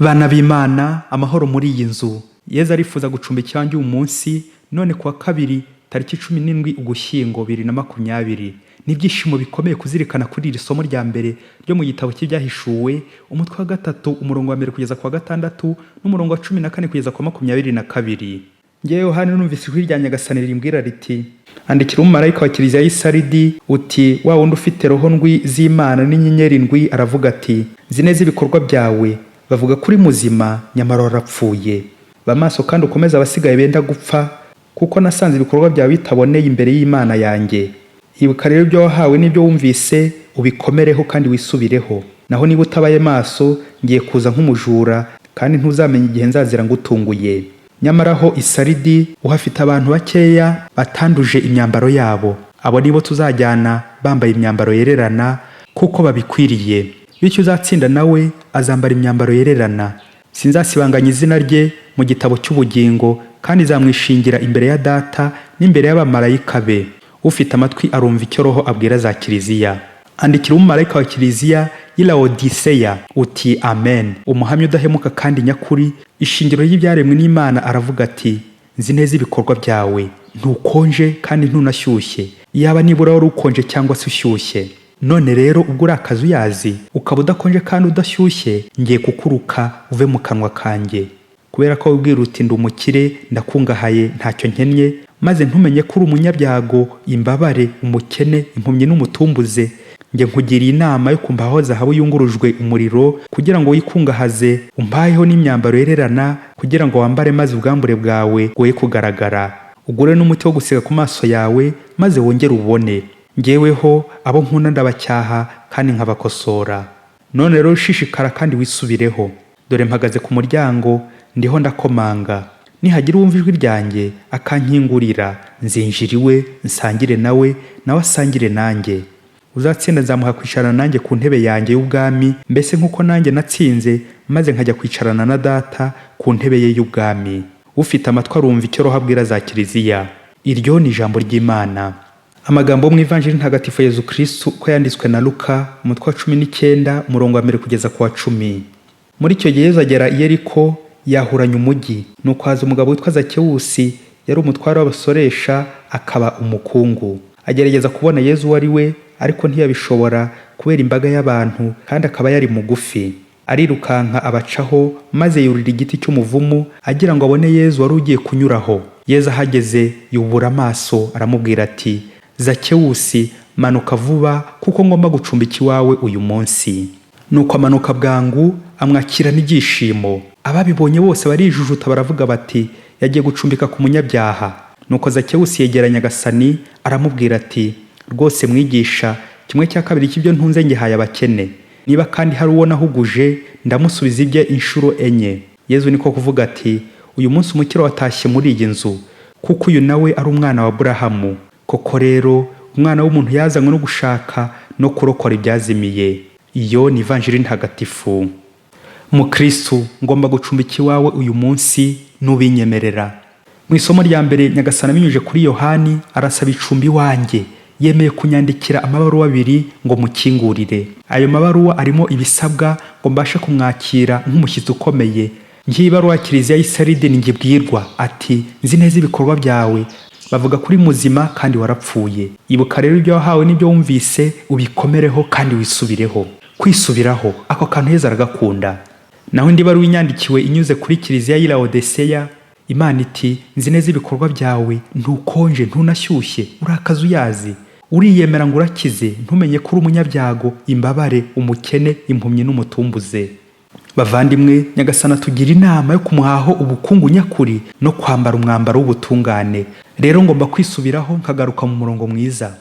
Bana b'Imana, amahoro muri iyi nzu. Yezu arifuza gucumbikira iwanjye uyu munsi, none kuwa kabiri tariki 17 Ugushyingo 2020. Ni ibyishimo bikomeye kuzirikana kuri iri somo rya mbere ryo mu gitabo cy'Ibyahishuwe, umutwe wa 3, umurongo wa 1 kugeza ku wa 6, n'umurongo wa 14 kugeza ku wa 22. Njyewe Yohani numvise ijwi rya Nyagasani rimbwira riti: "Andikira umumarayika wa kiliziya y'i Saridi uti: wa wundi ufite roho ndwi z'Imana n'inyenyeri ndwi aravuga ati: nzi neza ibikorwa byawe, bavuga ko uri muzima nyamara warapfuye. Ba maso kandi ukomeze abasigaye benda gupfa, kuko nasanze ibikorwa byawe bitaboneye imbere y'Imana yanjye. Ibuka rero ibyo wahawe n'ibyo wumvise, ubikomereho kandi wisubireho. Naho niba utabaye maso, ngiye kuza nk'umujura, kandi ntuzamenya igihe nzazira ngutunguye. Nyamara aho i Saridi uhafite abantu bakeya batanduje imyambaro yabo. Abo nibo tuzajyana bambaye imyambaro yererana, kuko babikwiriye. Bityo uzatsinda nawe azambara imyambaro yererana. Sinzasibanganya izina rye mu gitabo cy'ubugingo, kandi nzamwishingira imbere ya Data n'imbere y'abamarayika be. Ufite amatwi arumva icyo Roho abwira za kiliziya. Andikira umumarayika wa kiliziya y'i Laodiseya uti: Amen, umuhamya udahemuka kandi nyakuri, ishingiro ry'ibyaremwe n'Imana aravuga ati: nzi neza ibikorwa byawe, ntukonje kandi ntunashyushye. Yaba nibura wari ukonje cyangwa se ushyushye. None rero ubwo uri akazuyazi, ukaba udakonje kandi udashyushye, ngiye kukuruka uve mu kanwa kanjye. Kubera ko wibwira uti: ndi umukire, ndakungahaye, ntacyo nkennye, maze ntumenye ko uri umunyabyago, imbabare, umukene, impumyi n'umutumbuze. Njye nkugiriye inama yo kumpaho zahabu yungurujwe umuriro, kugira ngo wikungahaze, umpaheho n'imyambaro yererana, kugira ngo wambare maze ubwambure bwawe bwoye kugaragara. Ugure n'umuti wo gusiga ku maso yawe, maze wongere ubone. Njyeweho abo nkunda ndabacyaha kandi nkabakosora. None rero ushishikara kandi wisubireho. Dore mpagaze ku muryango, ndiho ndakomanga. Nihagira uwumva ijwi ryanjye akankingurira, nzinjira iwe, nsangire nawe, nawe asangire nanjye. Uzatsinda nzamuha kwicarana nanjye ku ntebe yanjye y'ubwami, mbese nk'uko nanjye natsinze maze nkajya kwicarana na Data ku ntebe ye y'ubwami. Ufite amatwi arumva icyo Roho abwira za kiliziya." Iryo ni ijambo ry'Imana. Amagambo yo mu Ivanjiri Ntagatifu Yezu Kristu uko yanditswe na Luka, umutwe wa 19, umurongo wa 1 kugeza ku wa 10. Muri icyo gihe Yezu agera i Yeriko, yahuranya umujyi. Nuko haza umugabo witwa Zakewusi, yari umutware w'abasoresha, akaba umukungu. Agerageza kubona Yezu uwo ari we, ariko ntiyabishobora kubera imbaga y'abantu, kandi akaba yari mugufi. Arirukanka abacaho, maze yurira igiti cy'umuvumu, agira ngo abone Yezu wari ugiye kunyuraho. Yezu ahageze yubura amaso, aramubwira ati: "Zakewusi, manuka vuba, kuko ngomba gucumbika iwawe uyu munsi." Nuko amanuka bwangu, amwakirana ibyishimo. Ababibonye bose barijujuta, baravuga bati: "Yagiye gucumbika ku munyabyaha." Nuko Zakewusi yegera Nyagasani, aramubwira ati: "Rwose mwigisha, 1/2 cy'ibyo ntunze ngihaye abakene. Niba kandi hari uwo nahuguje, ndamusubiza ibye inshuro 4." Yezu niko kuvuga ati: "Uyu munsi umukiro watashye muri iyi nzu, kuko uyu nawe ari umwana wa Aburahamu. Koko rero umwana w'umuntu yazanywe no gushaka no kurokora ibyazimiye." Iyo ni Ivanjiri Ntagatifu. Mukristu, ngomba gucumbika iwawe uyu munsi nubinyemerera. Mu isomo rya mbere, Nyagasani abinyujije kuri Yohani arasaba icumbi iwanjye. Yemeye kunyandikira amabaruwa 2 ngo mukingurire. Ayo mabaruwa arimo ibisabwa ngo mbashe kumwakira nk'umushyitsi ukomeye. Ngiyi ibaruwa kiliziya y'i Saridi ngibwirwa ati: "Nzi neza ibikorwa byawe, bavuga kuri muzima kandi warapfuye. Ibuka rero ibyo wahawe n'ibyo wumvise, ubikomereho kandi wisubireho." Kwisubiraho, ako kantu Yezu aragakunda. Naho indi baruwa inyandikiwe inyuze kuri kiliziya y'i Laodiseya, Imana iti: "Nzi neza ibikorwa byawe, ntukonje ntunashyushye, uri akazuyazi. Uriyemera ngo urakize, ntumenye ko uri umunyabyago, imbabare, umukene, impumyi n'umutumbuze." Bavandimwe, Nyagasani atugira inama yo kumuhaho ubukungu nyakuri no kwambara umwambaro w'ubutungane. Rero ngomba kwisubiraho nkagaruka mu murongo mwiza.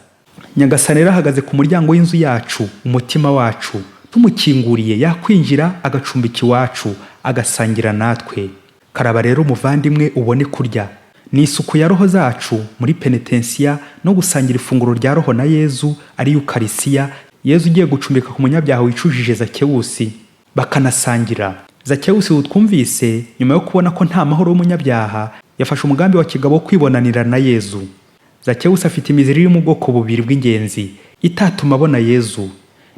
Nyagasani rero ahagaze ku muryango w'inzu yacu, umutima wacu. Tumukinguriye yakwinjira agacumbika iwacu, agasangira natwe. Karaba rero umuvandimwe, ubone kurya. Ni isuku ya roho zacu muri penetensiya no gusangira ifunguro rya roho na Yezu, ari Yukarisiya. Yezu ugiye gucumbika ku munyabyaha wicujije Zakewusi, bakanasangira. Zakewusi twumvise, nyuma yo kubona ko nta mahoro y'umunyabyaha, yafashe umugambi wa kigabo wo kwibonanira na Yezu. Zakewusi afite imiziro iri mu bwoko bubiri bw'ingenzi itatuma abona Yezu.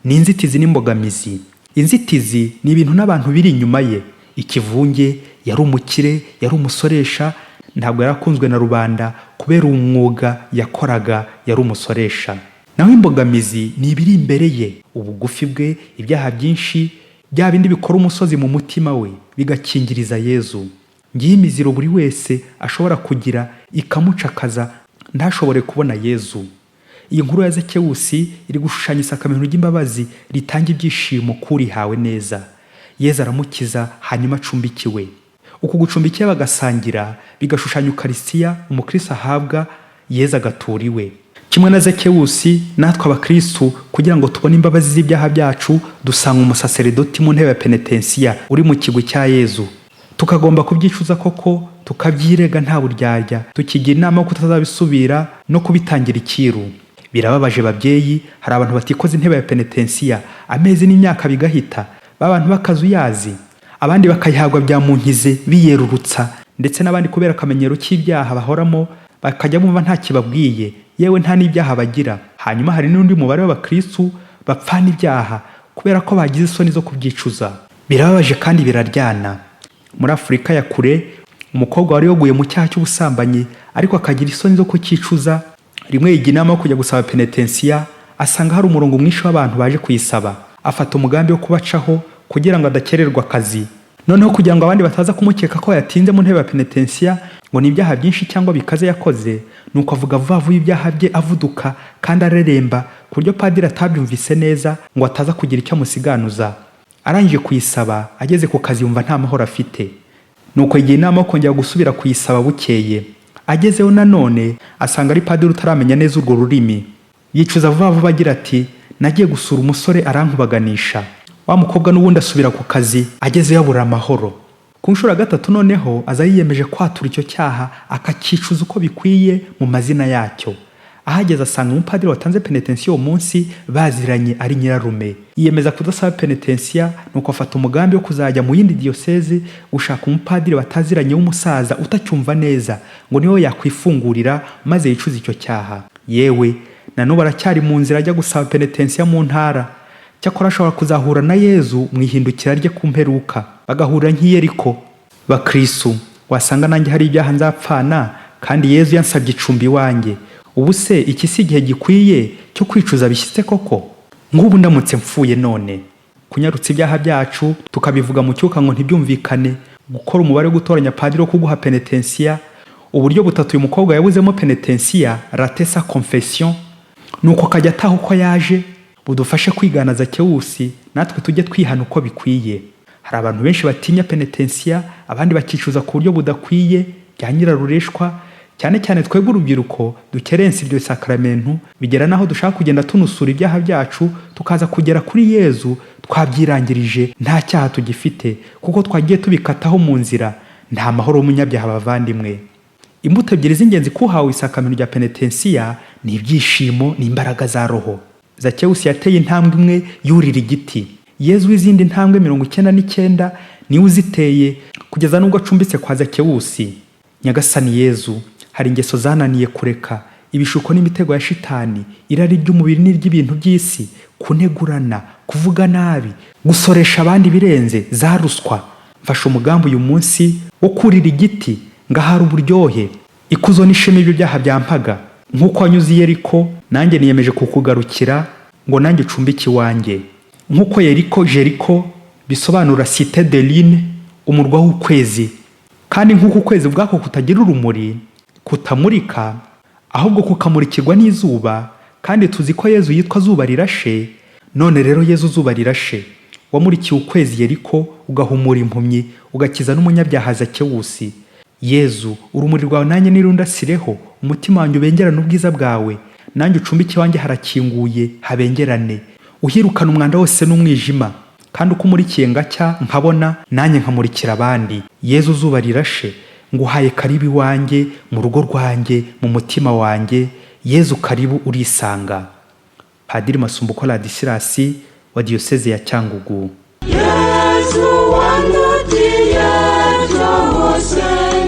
Ni inzitizi n'imbogamizi. Inzitizi ni ibintu n'abantu biri inyuma ye. Ikivunge, yari umukire, yari umusoresha, ntabwo yarakunzwe na rubanda kubera umwuga yakoraga, yari umusoresha. Naho imbogamizi ni ibiri imbere ye, ubugufi bwe, ibyaha byinshi, bya bindi bikora umusozi mu mutima we bigakingiriza Yezu. Ngiyi imiziro buri wese ashobora kugira ikamucakaza ntashobore kubona Yezu. Iyi nkuru ya Zakewusi iri gushushanya isakamento ry'imbabazi ritanga ibyishimo kurihawe neza. Yezu aramukiza hanyuma acumbikiwe. Uku gucumbikiye bagasangira bigashushanya Ukaristiya umukristo ahabwa, Yezu agatura iwe. Kimwe na Zakewusi, natwe abakristu kugira ngo tubone imbabazi z'ibyaha byacu dusanga umusaseredoti mu ntebe ya penetensiya uri mu kigwi cya Yezu. Tukagomba kubyicuza koko, tukabyirega nta buryarya, tukigira inama yo kutazabisubira no kubitangira ikiru. Birababaje babyeyi, hari abantu batikoza intebe ya penetensiya amezi n'imyaka bigahita, ba bantu bakazuyazi, abandi bakayihabwa bya munkize biyerurutsa, ndetse n'abandi kubera akamenyero k'ibyaha bahoramo bakajya bumva nta kibabwiye, yewe nta n'ibyaha bagira. Hanyuma hari n'undi mubare w'abakristu bapfana ibyaha kubera ko bagize isoni zo kubyicuza. Birababaje kandi biraryana. Muri Afurika ya kure, umukobwa wari waguye mu cyaha cy'ubusambanyi ariko akagira isoni zo kucyicuza, rimwe yigira inama yo kujya gusaba penetensiya, asanga hari umurongo mwinshi w'abantu baje kuyisaba. Afata umugambi wo kubacaho kugira ngo adakererwa akazi. Noneho kugira ngo abandi bataza kumukeka ko yatinze mu ntebe ya penetensiya ngo ni ibyaha byinshi cyangwa bikaze yakoze, nuko avuga vuba vuba ibyaha bye avuduka kandi areremba, ku buryo padiri atabyumvise neza ngo ataza kugira icyo amusiganuza. Arangije kuyisaba, ageze ku kazi yumva nta mahoro afite. Nuko yigira inama yo kongera gusubira kuyisaba bukeye. Agezeho nanone asanga ari padiri utaramenya neza urwo rurimi. Yicuza vuba vuba agira ati: "Nagiye gusura umusore arankubaganisha." Wa mukobwa n'ubundi asubira ku kazi, agezeyo abura amahoro. Ku nshuro ya gatatu noneho aza yiyemeje kwatura icyo cyaha akacyicuza uko bikwiye mu mazina yacyo. Ahageze asanga umupadiri watanze penetensiya uwo munsi baziranye, ari nyirarume. Yiyemeza kudasaba penetensiya, nuko afata umugambi wo kuzajya mu yindi diyosezi gushaka umupadiri bataziranye w'umusaza utacyumva neza, ngo niwe yakwifungurira maze yicuze icyo cyaha. Yewe na n'ubu aracyari mu nzira ajya gusaba penetensiya mu ntara. Cyakora ashobora kuzahura na Yezu mu ihindukira rye ku mperuka, bagahurira nk'i Yeriko. Bakristu, wasanga nanjye hari ibyaha nzapfana kandi Yezu yansabye icumbi iwanjye. Ubu se iki si igihe gikwiye cyo kwicuza bishyitse koko? Nk'ubu ndamutse mfuye none. Kunyarutsa ibyaha byacu tukabivuga mu cyuka ngo ntibyumvikane, gukora umubare wo gutoranya padiri wo kuguha penetensiya, uburyo butatu uyu mukobwa yabuzemo penetensiya, rater sa confession, nuko akajya ataha uko yaje, budufashe kwigana Zakewusi, natwe tujye twihana uko bikwiye. Hari abantu benshi batinya penetensiya, abandi bakicuza ku buryo budakwiye bya nyirarureshwa. Cyane cyane twebwe urubyiruko dukerensa iryo sakaramentu, bigera n'aho dushaka kugenda tunusura ibyaha byacu, tukaza kugera kuri Yezu twabyirangirije, nta cyaha tugifite kuko twagiye tubikataho mu nzira. Nta mahoro y'umunyabyaha bavandimwe. Imbuto ebyiri z'ingenzi kuhawe isakamento rya penetensiya ni ibyishimo n'imbaraga za roho. Zakewusi yateye intambwe imwe yurira igiti. Yezu w'izindi ntambwe 99 niwe uziteye kugeza n'ubwo acumbitse kwa Zakewusi. Nyagasani Yezu, hari ingeso zananiye kureka, ibishuko n'imitego ya shitani, irari ry'umubiri n'iry'ibintu by'isi, kunegurana, kuvuga nabi, gusoresha abandi birenze, za ruswa. Mfashe umugambi uyu munsi wo kurira igiti ngahara uburyohe, ikuzo n'ishema ibyo byaha byampaga. Nk'uko wanyuze i Yeriko, nanjye niyemeje kukugarukira ngo nanjye ucumbike iwanjye. Nk'uko Yeriko, Jeriko, bisobanura cité de lune, umurwa w'ukwezi, kandi nk'uko ukwezi ubwako kutagira urumuri, kutamurika, ahubwo kukamurikirwa n'izuba, kandi tuzi ko Yezu yitwa Zuba Rirashe. None rero Yezu Zuba Rirashe, wamurikiye ukwezi Yeriko, ugahumura impumyi, ugakiza n'umunyabyaha Zakewusi, Yezu, urumuri rwawe nanjye nirundasireho, umutima wanjye ubengerane ubwiza bwawe. Nanjye ucumbike iwanjye, harakinguye, habengerane, uhirukana umwanda wose n'umwijima. Kandi uko umurikiye ngacya nkabona, nanjye nkamurikira abandi. Yezu Zuba Rirashe, nguhaye karibu iwanjye, mu rugo rwanjye, mu mutima wanjye. Yezu karibu, urisanga. Padiri Masumbuko Ladisirasi wa Diyoseze ya Cyangugu. Yezu wandutiye byose.